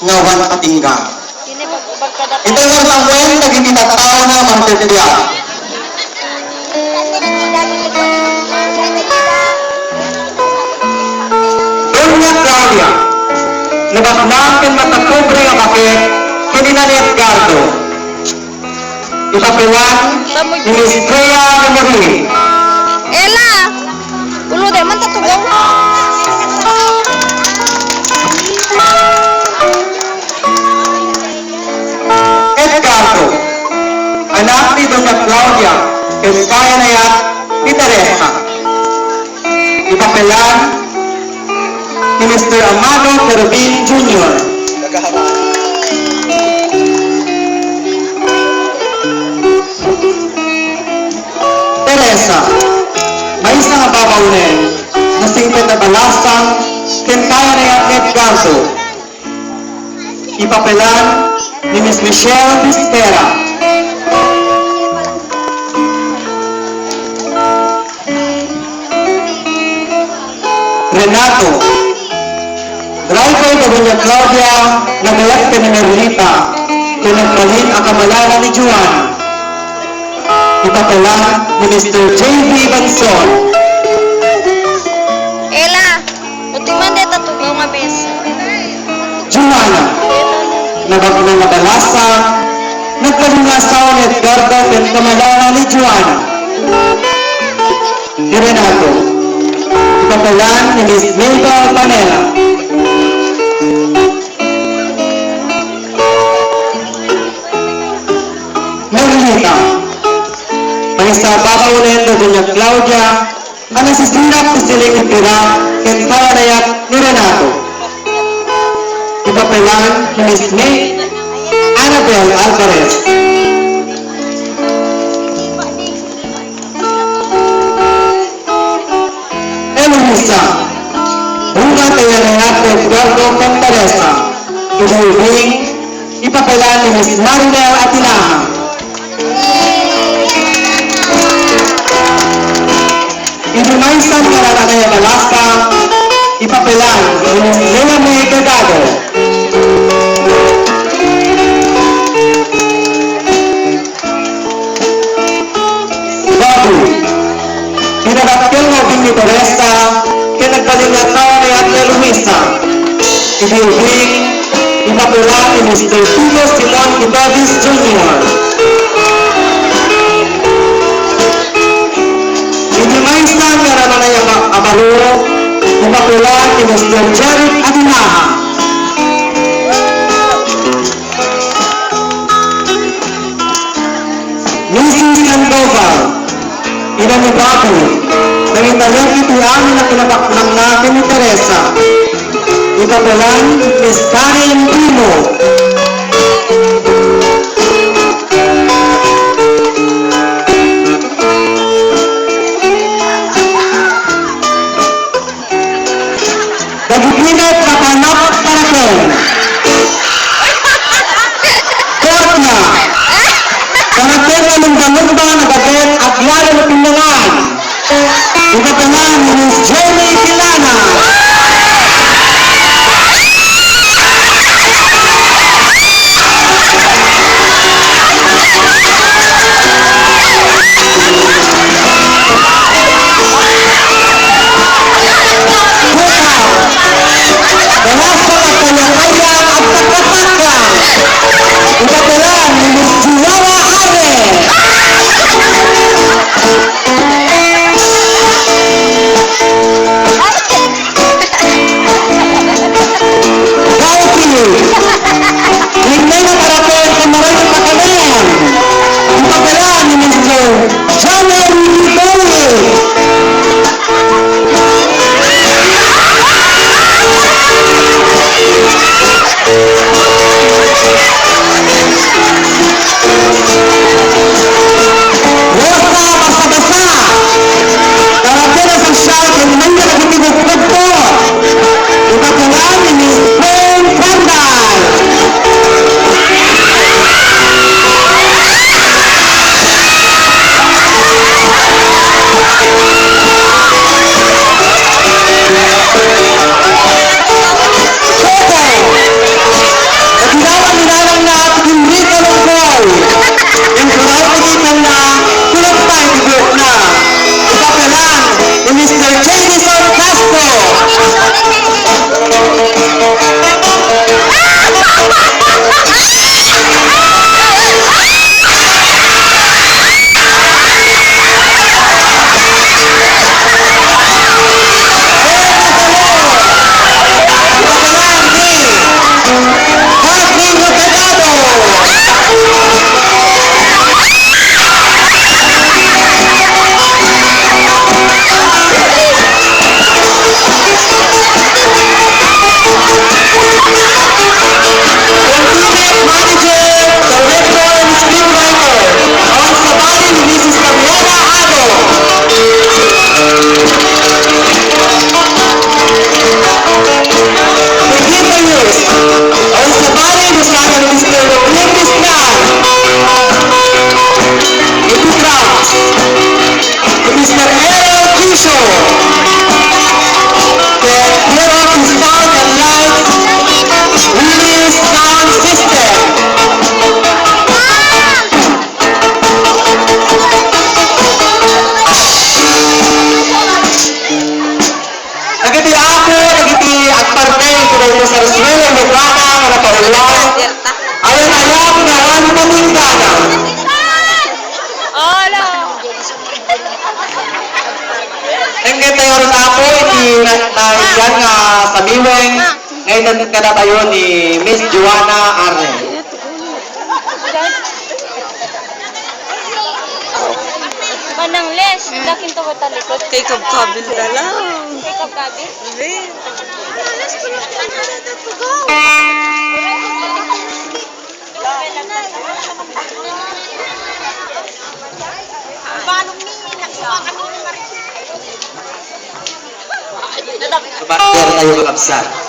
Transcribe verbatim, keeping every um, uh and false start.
nga awan patingga. Ita nga Samuel dagiti tattaona mangted biag. Doña Claudia, nabaknang ken matakobre nga baket ken ina ni Edgardo. Ipapilan ni Miss Trea Memory. Ella! Ulo, di man tatugaw. Edgardo, anak ni Doña Claudia, ken kayanayat ni Teresa. Ipapilan ni Mister Amado Kerubin Junior. Teresa, maysa nga babaonen, nasingpet a balasang, ken kayanayat ni Edgardo. Ipapilan ni Miss Michelle Vistera. Renato, driver da Doña Claudia, namayat ken ni Merlita, ken nagbalin a kamalanan ni Joanna. Ipapilan ni Mister J V Banson. Ella! Uti man deta tugaw nga bes. Joanna, nabaknang a balasang, nagbalin nga asawa ni Edgardo ken kamalanan ni Joanna. Ni Renato, ipapilan ni Miss Mabel Panela. Merlita, maysa a babaonen da Doña Claudia, a nasisirap ti siling ni Pira ken kayanayat ni Renato. Ipapilan ni Miss May Annabel Alvarez. Eloisa, bunga ti kayanayat ni Edgardo ken Teresa. Idi ubing, ipapilan ni Miss Marinel Atinaha. Idi maysa nga nananaya balasa, ipapilan ni Miss Lea May Gadado. Baboy. Pinadakkel nga ubing ni Teresa, ken nagbalin nga asawa ni Ate Luisa. Idi ubing, ipapilan ni Mister Tito Simon Gutierrez Junior. Idi maysa nga nananaya a ba-, a baro, ipapilan ni Mister Jared Adinaha. Missus Sandoval, ina ni Bobby, nangitalian iti amin a kinabaknangna ken ni Teresa. Ipapilan ni Miss Karen Primo. Dagiti met napanap paraken. Kwarta. Paraken nga lumba-lumba nga gaget aglalang pinnangan. Ipapilan ni Miss Jenny Pilana. Buka. Balasa nga kaya-kaya agtakataka. Ipapilan ni Miss Juana Are. Naiyan nga samiweng nga inedetna tayo ni Miss Joanna Arne. Manang Les, dakin to talikod. Kay kabkabil da lang. Kay kabkabil? Hindi. Partner tayo, kakabsat.